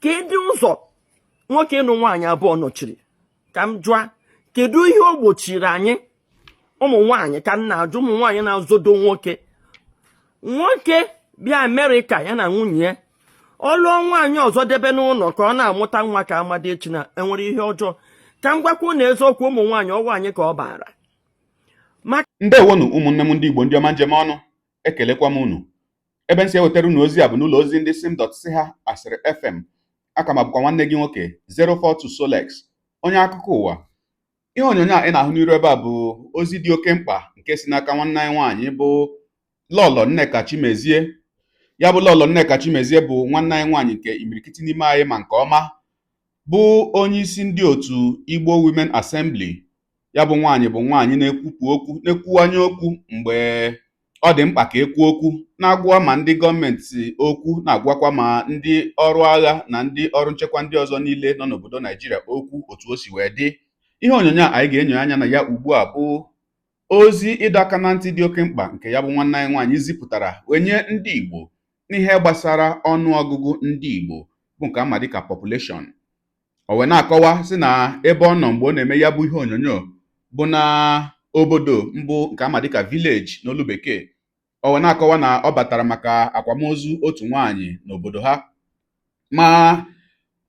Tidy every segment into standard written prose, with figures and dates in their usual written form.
Kedu ụzọ nwoke ịnụ nwaanyị abụọ nọchiri? Ka m jụa, kedu ihe o gbochiri anyị ụmụ nwaanyị? Ka m na-ajụ ụmụ nwaanyị na-azọdo nwoke. Nwoke bịa Amerịka, ya na nwunye ya, ọ lụọ nwaanyị ọzọ debe n'ụlọ ka ọ na-amụta nwa, ka amadi echi na enwere ihe ọjọọ? Ka m gwakwu na eziokwu, ụmụ nwaanyị, ọwa anyị ka ọ baara maka Ndewonu, ụmụnne m ndị Igbo, ndị ọma njem ọnụ, ekelekwa m unu. Ebe m si ewetara unu ozi a bụ n'ụlọ ozi ndị sim dot si ha asịrị FM. Aka m abụkwa nwanne gị nwoke 042 Solex, onye akụkọ ụwa. Ihe onyonyo a ị na-ahụ n'iru ebe a bụ ozi dị oke mkpa nke si n'aka nwanne anyị nwaanyị bụ Lọlọ Nneka Chimezie. Ya bụ Lọlọ Nneka Chimezie bụ nwanne anyị nwaanyị nke imirikiti n'ime anyị ma nke ọma, bụ onye isi ndị otu Igbo Women Assembly. Ya bụ nwaanyị bụ nwaanyị na-ekwupụ okwu, na-ekwuwanye okwu mgbe ọ dị mkpa ka ekwu okwu, na-agwa ma ndị gọọmenti okwu, na-agwakwa ma ndị ọrụ agha na ndị ọrụ nchekwa ndị ọzọ niile nọ n'obodo Naijiria okwu otu o si wee dị. Ihe onyonyo a anyị ga-enyo anya na ya ugbu a bụ ozi ịdọ aka na ntị dị oke mkpa nke ya bụ nwanne anyị nwaanyị zipụtara wee nye ndị Igbo n'ihe gbasara ọnụọgụgụ ndị Igbo, bụ nke ama dịka population. O wee na-akọwa sị na ebe ọ nọ mgbe ọ na-eme ya bụ ihe onyonyo bụ na obodo mbụ nke ama dịka village n'olu Bekee. O wee na-akọwa na ọ batara maka akwamozu otu nwaanyị n'obodo ha, ma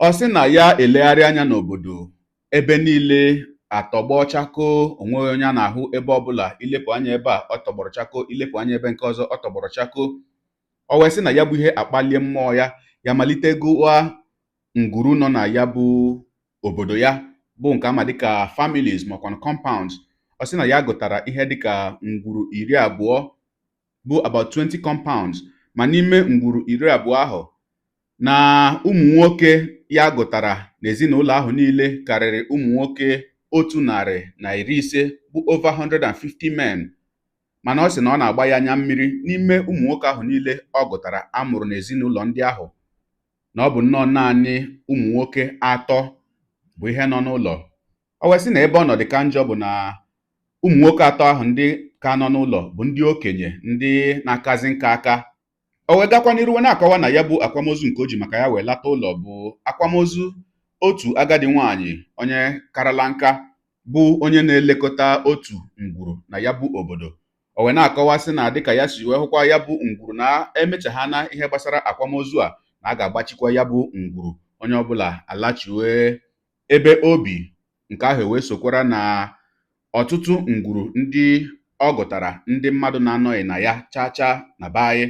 ọ sị na ya elegharị anya n'obodo, ebe niile atọgbọ chakoo, onweghị onye a na-ahụ ebe ọbụla. Ilepụ anya ebe a, ọ tọgbọrọ chakoo; ilepụ anya ebe nke ọzọ, ọ tọgbọrọ chakoo. O wee sị na ya bụ ihe akpalie mmụọ ya, ya malite gụwa ngwuru nọ na ya bụ obodo ya, bụ nke ama dịka families makwanụ compounds. Ọ sị na ya gụtara ihe dịka ngwuru 20, bụ about 20 compounds, ma n'ime ngwuru 20 ahụ na ụmụ nwoke ya gụtara n'ezinụlọ ahụ niile karịrị ụmụ nwoke 150, bụ over 150 men. Mana ọ sị na ọ na-agba ya anya mmiri, n'ime ụmụ nwoke ahụ niile ọ gụtara amụrụ n'ezinụlọ ndị ahụ, na ọ bụ nnọọ naanị ụmụ nwoke atọ bụ ihe nọ n'ụlọ. O wee sị na ebe ọnọdụ ka njọ bụ na ụmụ nwoke atọ ahụ ndị ka nọ n'ụlọ bụ ndị okenye, ndị na-akazi nka aka. O wee gakwa n'iru wee na-akọwa na ya bụ akwamozu nke o ji maka ya wee lata ụlọ bụ akwamozu otu agadi nwaanyị, onye karala nka, bụ onye na-elekọta otu ngwuru na ya bụ obodo. O wee na-akọwa sị na dịka ya si wee hụkwa ya bụ ngwuru, na emechaghana ihe gbasara akwamozu a, na a ga-agbachikwa ya bụ ngwuru, onye ọbụla alachiwe ebe obi. Nke ahụ wee sokwara na ọtụtụ ngwuru ndị ọ gụtara ndị mmadụ na-anọghị na ya chaa chaa na be anyị.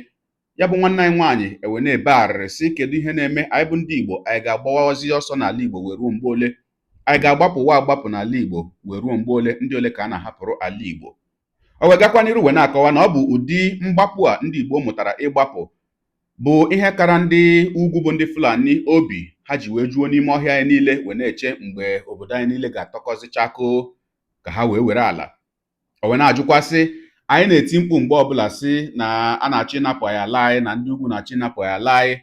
Ya bụ nwanne anyị nwaanyị ewe na-ebe arịrị sị, kedu ihe na-eme anyị bụ ndị Igbo? Anyị ga-agbawazi ọsọ n'ala Igbo wee ruo mgbe ole? Anyị ga-agbapụwa agbapụ n'ala Igbo wee ruo mgbe ole? Ndị ole ka a na-ahapụrụ ala Igbo? O wee gakwa n'iru wee na-akọwa na ọ bụ ụdị mgbapụ a ndị Igbo mụtara ịgbapụ bụ ihe kara ndị ugwu, bụ ndị Fulani, obi ha ji wee juo n'ime ọhịa anyị niile, wee na-eche mgbe obodo anyị niile ga-atọkọzi chakoo ka ha wee were ala. O wee na-ajụkwasị, anyị na-eti mkpu mgbe ọbụla sị na a na-achọ ịnapụ anyị ala anyị, na ndị ugwu na-achọ ịnapụ anyị ala anyị,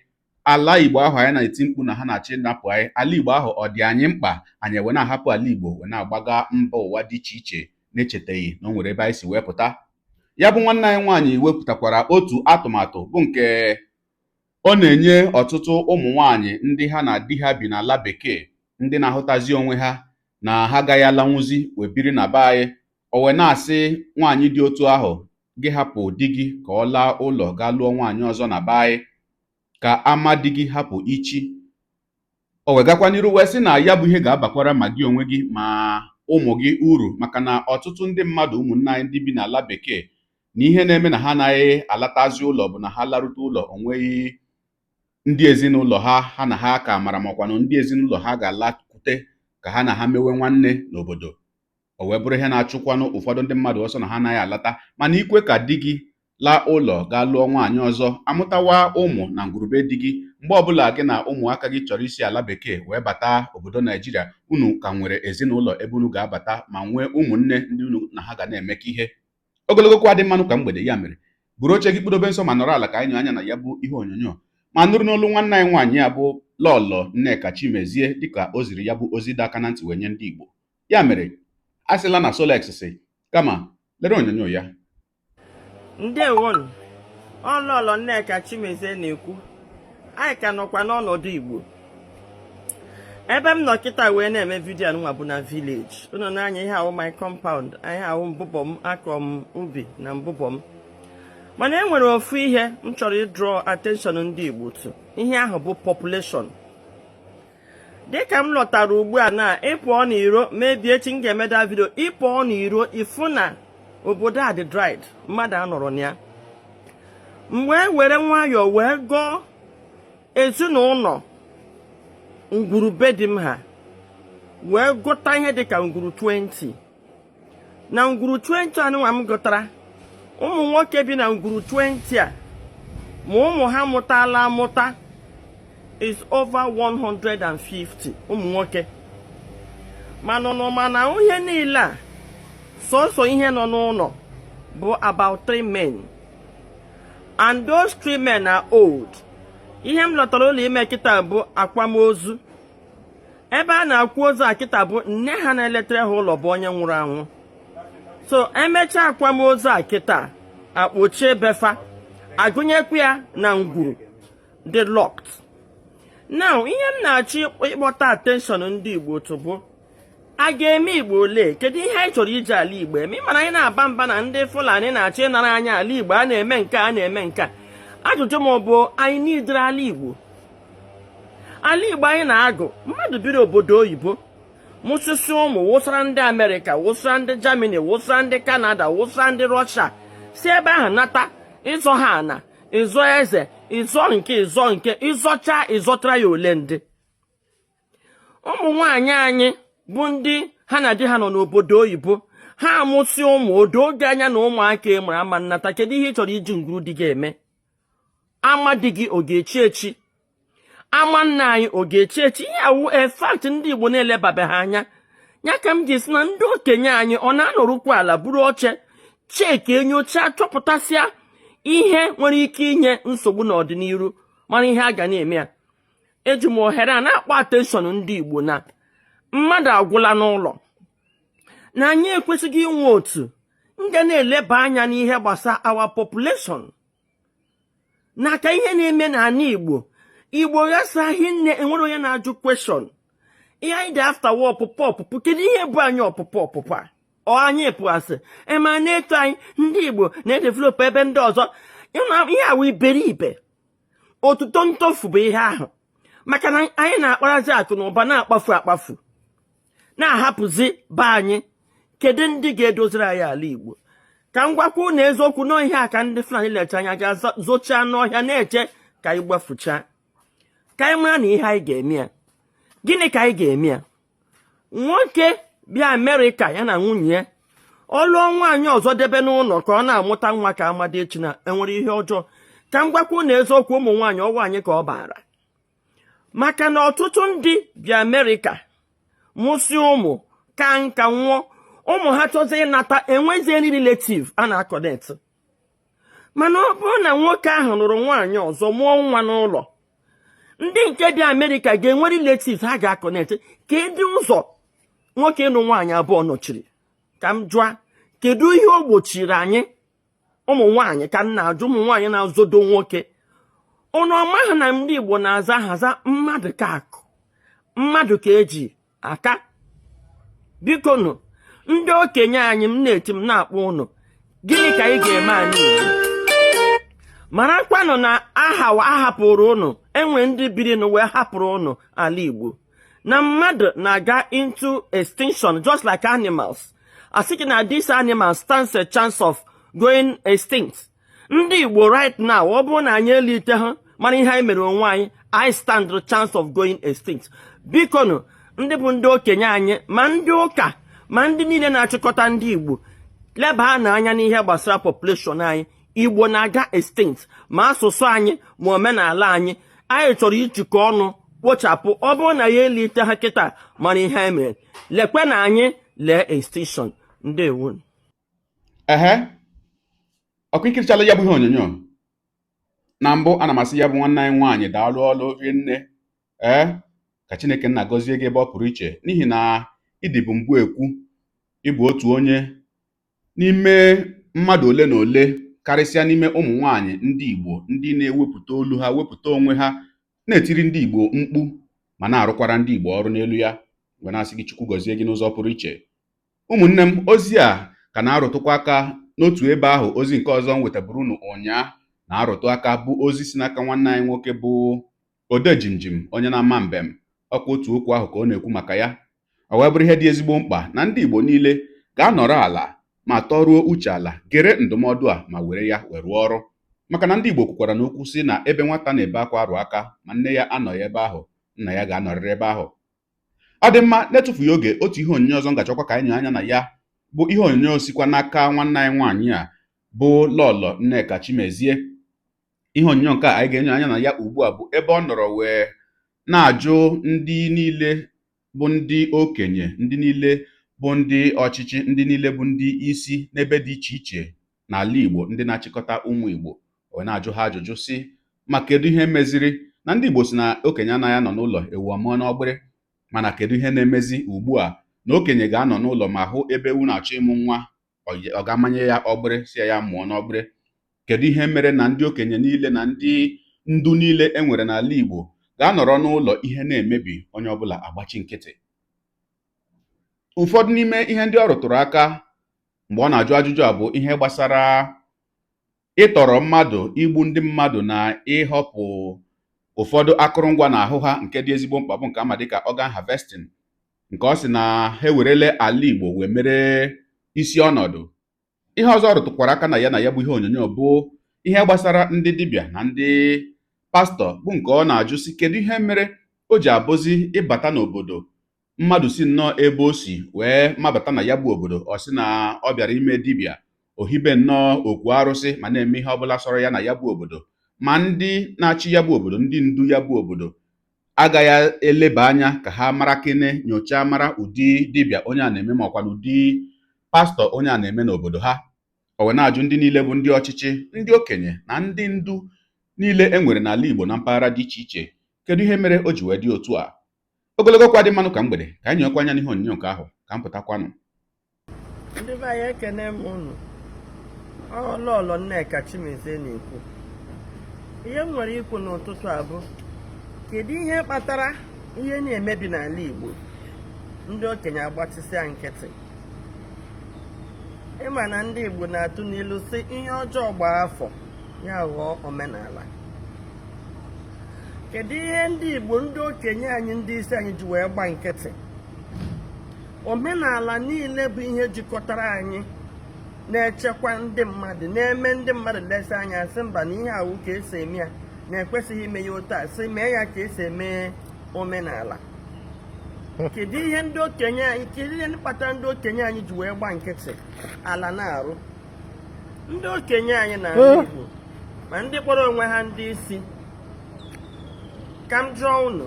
ala Igbo ahụ anyị na-eti mkpu na ha na-achọ ịnapụ anyị ala Igbo ahụ, ọ dị anyị mkpa? Anyị wee na-ahapụ ala Igbo wee na-agbaga mba ụwa dị iche iche, na-echetaghị na o nwere ebe anyị si wee pụta. Ya bụ nwanne anyị nwaanyị wepụtakwara otu atụmatụ, bụ nke ọ na-enye ọtụtụ ụmụ nwaanyị ndị ha na di ha bi n'ala Bekee, ndị na-ahụtazi onwe ha na ha agaghị alanwuzi wee biri na be anyị. O wee na-asị nwaanyị dị otu ahụ, gị hapụ di gị ka ọ laa ụlọ gaa lụọ nwaanyị ọzọ na be anyị, ka ama di gị hapụ ichi. O wee gakwa n'iru wee sị na ya bụ ihe ga-abakwara ma gị onwe gị ma ụmụ gị uru, maka na ọtụtụ ndị mmadụ, ụmụnne anyị ndị bi n'ala Bekee, na ihe na-eme na ha anaghị alatazi ụlọ bụ na ha larute ụlọ, onweghị ndị ezinụlọ ha ha na ha ka mara, makwanụ ndị ezinụlọ ha ga-alakwute ka ha na ha mewe nwanne n'obodo. O wee bụrụ ihe na-achụkwanụ ụfọdụ ndị mmadụ ọsọ na ha anaghị alata. Mana ikwe ka di gị laa ụlọ gaa lụọ nwaanyị ọzọ, amụtawa ụmụ na ngwurube di gị, mgbe ọbụla gị na ụmụaka gị chọrọ isi ala Bekee wee bata obodo Naijiria, unu ka nwere ezinụlọ ebe unu ga-abata, ma nwee ụmụnne ndị unu na ha ga na-emekọ ihe. Ogologo kwa dị mmanụ ka mgbede. Ya mere, buru oche gị, kpụdobe nso ma nọrọ ala ka anyị nyụ anya na ya bụ ihe onyonyo, ma nụrụ n'olu nwanne anyị nwaanyị ya bụ Lọlọ Nneka Chimezie, dịka o ziri ya bụ ozi dị aka na ntị wee nye ndị Igbo. Ya mere, a sịla na Solex si, kama lere onyonyo ya. Ndewonu. Ọ Lọlọ Nneka Chimezie na-ekwu. Anyị ka nọkwa n'ọnọdụ Igbo. Ebe m nọ kịta wee na-eme video nwa bụ na village. Unu n'anya, ihe ahụ my compound, ihe ahụ mbụbọ m, akọ m ubi na mbụbọ m. Mana e nwere ofu ihe m chọrọ ịdraw attention ndị Igbo to. Ihe ahụ bụ population. Dịka m lọtara ugbu a na ịpụọ n'iro, mebie echi m ga-emeda video, ịpụọ n'iro, ịfụ na obodo a dị dried, mmadụ anọrọ na ya. M wee were nwayọọ wee gụọ ezinụlọ ngwurube dị m ha, wee gụta ihe dịka ngwuru 20. Na ngwuru 20 anụnwa m gụtara, ụmụ nwoke bi na ngwuru 20 a, ma ụmụ ha mụtala amụta, is over 150 ụmụ nwoke. Mana nọ mana ihe niile a, sọsọ ihe nọ n'ụlọ bụ about three men, and those three men are old. Ihe m lọtara ụlọ ime kịta bụ akwamozu. Ebe a na-akwa ozu a kịta bụ nne ha na-eletere ha ụlọ bụ onye nwụrụ anwụ. So emechaa akwamozu a kịta, akpochie befa, agụnyekwa ya na ngwuru dị locked. Now, ihe m na-achọ ịkpọta attention ndị Igbo otu bụ, a ga-eme Igbo ole? Kedu ihe anyị chọrọ iji ala Igbo eme? Mana anyị na-aba mba na ndị Fulani na-achọ ịnara anyị ala Igbo, a na-eme nke a, na-eme nke a. Ajụjụ m bụ, anyị niidere ala Igbo? Ala Igbo anyị na-agụ, mmadụ biri obodo oyibo, mụsịsị ụmụ, wụsara ndị Amerịka, wụsara ndị Germany, wụsara ndị Kanada, wụsara ndị Rọshia, si ebe ahụ nata ịzọ ha ana, ịzọ eze, ịzọ nke, ịzọ nke, ịzọcha, ịzọtara ya ole? Ndị ụmụ nwaanyị anyị bụ ndị ha na di ha nọ n'obodo oyibo, ha amụsị ụmụ, odo oge anya na ụmụaka ị mụrụ ama nnata. Kedu ihe ị chọrọ iji ngwuru di gị eme? Ama di gị ọ ga-echi echi? Ama nna anyị ọ ga-echi echi? Ihe awụ a fact ndị Igbo na-elebabeghị anya. Ya ka m ji si na ndị okenye anyị ọ na-anọrụkwa ala, buru oche, cheki, enyocha, chọpụtasịa ihe nwere ike inye nsogbu n'ọdịnihu, mara ihe a ga na-eme ya. Eji m ohere a na-akpọ attention ndị Igbo na mmadụ agwụla n'ụlọ, na anyị ekwesịghị inwe otu m ga na-eleba anya n'ihe gbasara our population n'aka ihe na-eme n'ala Igbo. Igbo ghasaghị nne, enwere onye na-ajụ question. Ihe anyị dị after wa ọpụpụ, ọpụpụ. Kedu ihe bụ anyị ọpụpụ, ọpụpụ a? Ọ anyị pụasị ema na-eto anyị ndị Igbo na-edevelop ebe ndị ọzọ. Ihe awụ iberibe, otuto ntofu bụ ihe ahụ, maka na anyị na-akparazi akụ na ụba na-akpafu akpafu, na-ahapụzi be anyị. Kedu ndị ga-edoziri anyị ala Igbo? Ka m gwakwa unu eziokwu, nọọ ihe a ka ndị Fulani lecha anya ga-zochaa n'ọhịa, na-eche ka anyị gbafuchaa, ka anyị mara na ihe anyị ga-eme ya. Gịnị ka anyị ga-eme ya? Nwoke bịa Amerịka, ya na nwunye ya, ọ lụọ nwaanyị ọzọ debe n'ụlọ ka ọ na-amụta nwa, ka amadi echi na enwere ihe ọjọọ. Ka m gwakwa unu eziokwu, ụmụ nwaanyị, ọwa anyị ka ọ baara, maka na ọtụtụ ndị bịa Amerịka mụsị ụmụ ka nka nwụọ, ụmụ ha chọzie ịnata, enwezie relative a na-aconnect. Mana ọ bụrụ na nwoke ahụ lụrụ nwaanyị ọzọ, mụọ nwa n'ụlọ, ndị nke dị Amerịka ga-enwe relatives ha ga-aconnect. Ka ịdị ụzọ nwoke ịnụ nwaanyị abụọ nọchiri, ka m jụa, kedu ihe o gbochiri anyị? Ụmụ nwaanyị ka m na-ajụ, ụmụ nwaanyị na-azodo nwoke, ụnụ ọmaghị na ndị Igbo na-aza ahaza mmadụ ka akụ, mmadụ ka eji aka. Biko nụ, ndị okenye anyị, m na-eti m na-akpọ ụnụ, gịnị ka anyị ga-eme anyị Igbo? Marakwanụ na aha ahapụrụ ụnụ, enwe ndị birinụ wee hapụrụ ụnụ ala Igbo, na mmadụ na-aga into extinction just like animals. Asị gị na this animal stands a chance of going extinct. Ndị Igbo right now, ọ bụrụ na anyị elite ha, mara ihe anyị mere onwe anyị, I stand the chance of going extinct. Biko nụ, ndị bụ ndị okenye anyị, ma ndị ụka, ma ndị niile na-achịkọta ndị Igbo, leba n'anya n'ihe gbasara population anyị. Igbo na-aga extinct, ma asụsụ anyị ma omenala anyị. Anyị chọrọ ijikọ ọnụ kpochapụ. Ọ bụrụ na ya elite ha kịta, mara ihe anyị mere, lekwe na anyị lee extinction. Ndewo. Ehe, ọkụ ikirichala ya bụ ihe onyonyo na mbụ. Ana m asị ya bụ nwanne anyị nwaanyị, daalụ ọlụ rinne. Ee, ka Chineke nna gọzie gị ebe ọ pụrụ iche, n'ihi na ịdịbụ mbụ ekwu, ịbụ otu onye n'ime mmadụ ole na ole, karịsịa n'ime ụmụ nwaanyị ndị Igbo, ndị na-ewepụta olu ha, wepụta onwe ha, na-etiri ndị Igbo mkpu Ma na-arụkwara ndị Igbo ọrụ n'elu ya, wee na-asị gị Chukwu gọzie gị n'ụzọ pụrụ iche. Ụmụnne m, ozi a ka na-arụtụkwa aka n'otu ebe ahụ. Ozi nke ọzọ m wetaburu unu ụnyaa na-arụtụ aka bụ ozi si n'aka nwanne anyị nwoke bụ Odejimjim, onye na-ama mbem. Ọkwa otu okwu ahụ ka ọ na-ekwu maka ya. Ọ wee bụrụ ihe dị ezigbo mkpa na ndị Igbo niile ga-anọrọ ala ma tọruo uche ala, gere ndụmọdụ a ma were ya wee rụọ ọrụ, maka na ndị Igbo kwukwara n'okwu sị na ebe nwata na-ebe akwa arụ aka, ma nne ya anọghị ebe ahụ, nna ya ga-anọrịrị ebe ahụ. Ọ dị mma, na-etufughị oge, otu ihe onyonyo ọzọ m ga-achọkwa ka anyị nyoo anya na ya bụ ihe onyonyo sikwa n'aka nwanne anyị nwaanyị a bụ Lọlọ Nneka Chimezie. Ihe onyonyo nke a anyị ga-enyo anya na ya ugbu a bụ ebe ọ nọrọ wee na-ajụ ndị niile bụ ndị okenye, ndị niile bụ ndị ọchịchị, ndị niile bụ ndị isi n'ebe dị iche iche n'ala Igbo, ndị na-achịkọta ụmụ Igbo, wee na-ajụ ha ajụjụ sị, ma kedu ihe meziri na ndị Igbo si na okenye anaghị anọ n'ụlọ ewu amụọ n'ọgbịrị? Mana kedu ihe na-emezi ugbu a na okenye ga-anọ n'ụlọ ma hụ ebe ewu na-achọ ịmụ nwa, ọ ga-amanye ya ọgbịrị, si ya mụọ n'ọgbịrị? Kedu ihe mere na ndị okenye niile na ndị ndu niile e nwere n'ala Igbo ga-anọrọ n'ụlọ, ihe na-emebi, onye ọbụla agbachi nkịtị? Ụfọdụ n'ime ihe ndị ọ rụtụrụ aka mgbe ọ na-ajụ ajụjụ a bụ ihe gbasara ịtọrọ mmadụ, igbu ndị mmadụ na ịhọpụ ụfọdụ akụrụngwa n'ahụ ha nke dị ezigbo mkpa, bụ nke ama dịka organ harvesting, nke ọ sị na ha ewerele ala Igbo wee mere isi ọnọdụ. Ihe ọzọ ọ rụtụkwara aka na ya na ya bụ ihe onyonyo bụ ihe gbasara ndị dibịa na ndị pastọ, bụ nke ọ na-ajụ sị, kedu ihe mere o ji abụzi ịbata n'obodo, mmadụ si nnọọ ebe o si wee mabata na ya bụ obodo, ọ sị na ọ bịara ime dibịa, ohibe nnọọ okwu arụsị ma na-eme ihe ọbụla sọrọ ya na ya bụ obodo, ma ndị na-achị ya bụ obodo, ndị ndu ya bụ obodo agaghị eleba anya ka ha mara kene, nyochaa mara ụdị dibịa onye a na-eme, ma ọkwa n'ụdị pastọ onye a na-eme n'obodo ha? O wee na-ajụ ndị niile bụ ndị ọchịchị, ndị okenye na ndị ndu niile e nwere n'ala Igbo na mpaghara dị iche iche, kedu ihe mere o ji wee dị otu a? Ogologo kwa dị mmanụ ka mgbede, ka anyị nyekwa anya n'ihe onyonyo nke ahụ ka m pụtakwanụ. Ndị be anyị, ekene m unu. Ọ Lọlọ Nneka Chimezie na-ekwu. Ihe m nwere ikwu n'ụtụtụ a bụ, kedu ihe kpatara ihe na-emebi n'ala Igbo, ndị okenye agbachisịa nkịtị? Ịma na ndị Igbo na-atụ n'ilu sị, ihe ọjọọ gbaa afọ, ya ghọọ omenala. Kedu ihe ndị Igbo, ndị okenye anyị, ndị isi anyị ji wee gba nkịtị? Omenala niile bụ ihe jikọtara anyị, na-echekwa ndị mmadụ, na-eme ndị mmadụ lesa anya sị mba, na ihe awụ ka esi eme ya, na-ekwesịghị ime ya otu a, sị mee ya ka esi eme omenala. Kedu ihe ndị okenye anyị, kedu ihe kpatara ndị okenye anyị ji wee gba nkịtị, ala na-arụ? Ndị okenye anyị n'ala Igbo, ma ndị kpọrọ onwe ha ndị isi, ka m jụọ unu,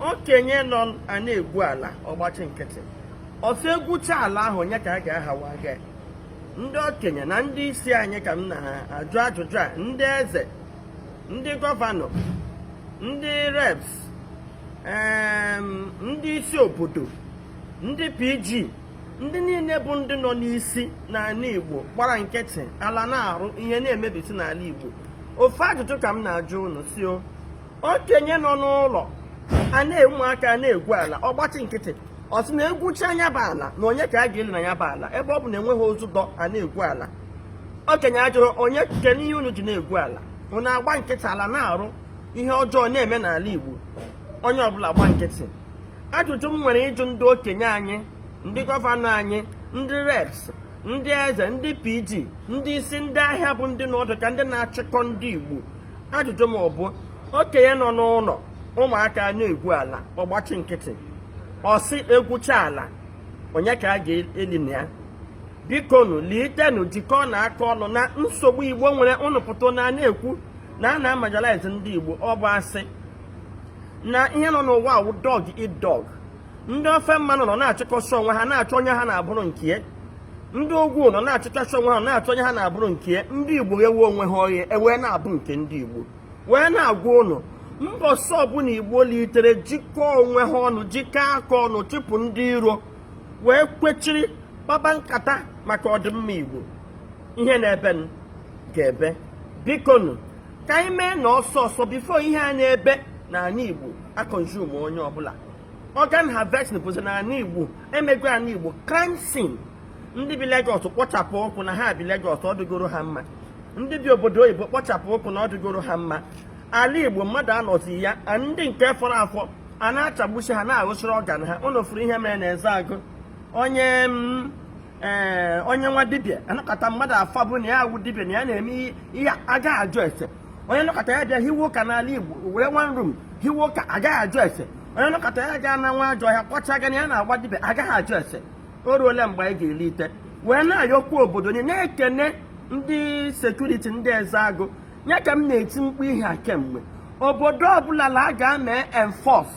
okenye nọ a na-egwu ala, ọgbachi nkịtị, ọsọ egwucha ala ahụ, onye ka a ga-ahawa aga? Ndị okenye na ndị isi anyị ka m na-ajụ ajụjụ a, ndị eze, ndị gọvanọ, ndị reps, ndị isi obodo, ndị PG, ndị niile bụ ndị nọ n'isi n'ala Igbo gbara nkịtị, ala na-arụ, ihe na-emebisi n'ala Igbo. Ofu ajụjụ ka m na-ajụ unu, si o okenye nọ n'ụlọ a na ụmụaka na-egwu ala, ọgbachi nkịtị, ọ sị na egwucha anya bụ ala, na onye ka a ga-eli na ya bụ ala, ebe ọ bụ na enweghị ozu dọ a na-egwu ala? Okenye ajụrụ onye kene ihe unu ji na-egwu ala, unu agba nkịtị, ala na-arụ, ihe ọjọọ na-eme n'ala Igbo, onye ọbụla gba nkịtị. Ajụjụ m nwere ịjụ ndị okenye anyị, ndị gọvanọ anyị, ndị reps, ndị eze, ndị PG, ndị isi ndị ahịa, bụ ndị nọdụ ka ndị na-achịkọ ndị Igbo, ajụjụ m bụ, okenye nọ n'ụlọ, ụmụaka na-egwu ala, ọgbachi nkịtị, ọsị egwucha ala, onye ka a ga-eli na ya? Bikonu, liitenụ, jikọọ na aka ọnụ na nsogbu Igbo nwere. Unu pụta na na-ekwu na a na-amarginalize ndị Igbo, ọ bụ asị. Na ihe nọ n'ụwa awụ dog eat dog. Ndị ofe mmanụ nọ na-achịkọsị onwe ha, na-achọ onye ha na-abụrụ nke ya. Ndị ugwu nọ na-achịkọsị onwe ha, na-achọ onye ha na-abụrụ nke ya. Ndị Igbo ewu onwe ha oghe, ewee na-abụ nke ndị Igbo. Wee na-agwa ụnụ, mbọsị ọbụla Igbo litere, jikọọ onwe ha ọnụ, jikọọ aka ọnụ, chụpụ ndị iro, wee kwechiri kpaba nkata maka ọdịmma Igbo, ihe na-ebe ga-ebe. Bikonu, ka anyị mee na ọsọ ọsọ, before ihe a na-ebe. N'ala Igbo, a-consume onye ọbụla. Organ harvesting bụzi n'ala Igbo, emego ala Igbo crime scene. Ndị bi Lagos kpọchapụ ụkwụ na ha bi Lagos, ọ dịgoro ha mma. Ndị bi obodo oyibo kpọchapụ ụkwụ na ọ dịgoro ha mma. Ala Igbo, mmadụ anọzi ya. Ndị nke fọrọ afọ, a na-achagbusi ha, na-aghụsịrị organ ha. Ụnụ fụrụ ihe mere na Ezeagụ, onye m ee, onye nwa dibịa anọkọta mmadụ afọ bụ na ya awụ dibịa, na ya na-eme ihe, agaghị ajụ ese. Onye nọkọta ya bịa hiwe ụka n'ala Igbo, were one room hiwe ụka, agaghị ajụ ese. Onye nọkọta ya gaa na nwa ajọ ọhịa kpọcha ga na ya na-agba dibịa, agaghị ajụ ese. O ruola mgbe anyị ga-elite wee na-ayọkwa obodo nye na-ekene ndị security, ndị Ezeagụ ya ka m na-eti mkpu ihe a kemgbe. Obodo ọbụla la a ga-eme enforce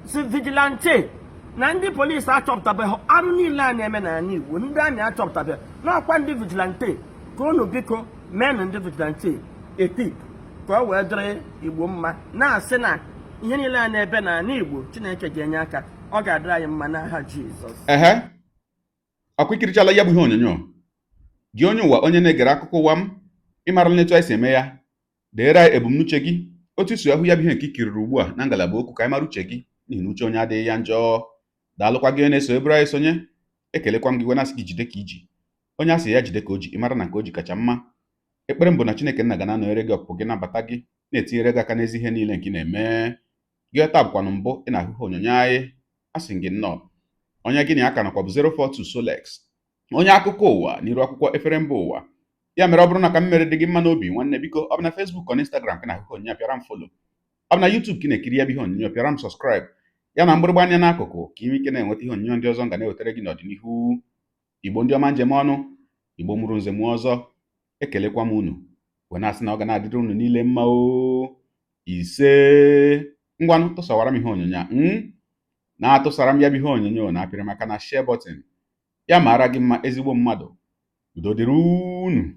si vigilante na ndị polisi achọpụtabeghị arụ niile a na-eme n'ala Igbo, ndị army achọpụtabeghị n'ọkwa ndị vigilante. Ka unu biko meenụ ndị vigilante equip ka ọ wee dịrị Igbo mma, na-asị na ihe niile a na-ebe n'ala Igbo, Chineke ga-enye aka, ọ ga-adịrị anyị mma n'aha Jizọs. Ehe, ọkwa ikirichala ya bụ ihe onyonyo. Gị onye ụwa, onye na-egere akụkọ ụwa m, ịmarala n'etu anyị si eme ya. Deere anyị ebumnuche gị, otu isi ahụ ya bụ ihe nke ikiriri ugbu a na ngalaba okwu, ka anyị mara uche gị, n'ihi na uche onye adịghị ya njọ. Daalụkwa gị onye na-eso ebere anyị sonye. Ekelekwa m gị, wee na-asị gị jide ka iji. Onye asị ya jide ka o ji, ịmara na nke o ji kacha mma. Ekpere m bụ na Chineke nna ga na-anọnyere gị, ọpụpụ gị nabata gị, na-etinyere gị aka n'ezi ihe niile nke ị na-eme. Gị taa bụkwanụ mbụ ị na-ahụ ihe onyonyo anyị, asị gị nnọọ. Onye gị na ya ka nọkwa bụ 042 Solex, onye akụkọ ụwa n'iru akwụkwọ efere mba ụwa. Ya mere, ọ bụrụ na ka m mere dị gị mma n'obi, nwanne, biko, ọ bụ na Facebook ọ na Instagram ka na-ahụ ihe onyonyo, pịara m follow. Ọ bụ na YouTube ka ị na-ekiri ya bụ ihe onyonyo, pịara m subscribe, ya na mgbịrịgba anya n'akụkụ, ka ị nwee ike na-enweta ihe onyonyo ndị ọzọ m ga na-ewetara gị n'ọdịnihu. Igbo ndị ọma, njem ọnụ, Igbo mụrụ nze mụọ ọzọ, ekelekwa m unu wee na-asị na ọ ga na-adịrị unu niile mma o. Ise. Ngwanụ, tụsawara m ihe onyonyo a na-atụsara m ya bụ ihe onyonyo na apịrị maka na share button. Ya mara gị mma, ezigbo mmadụ. Udo dịrị unu.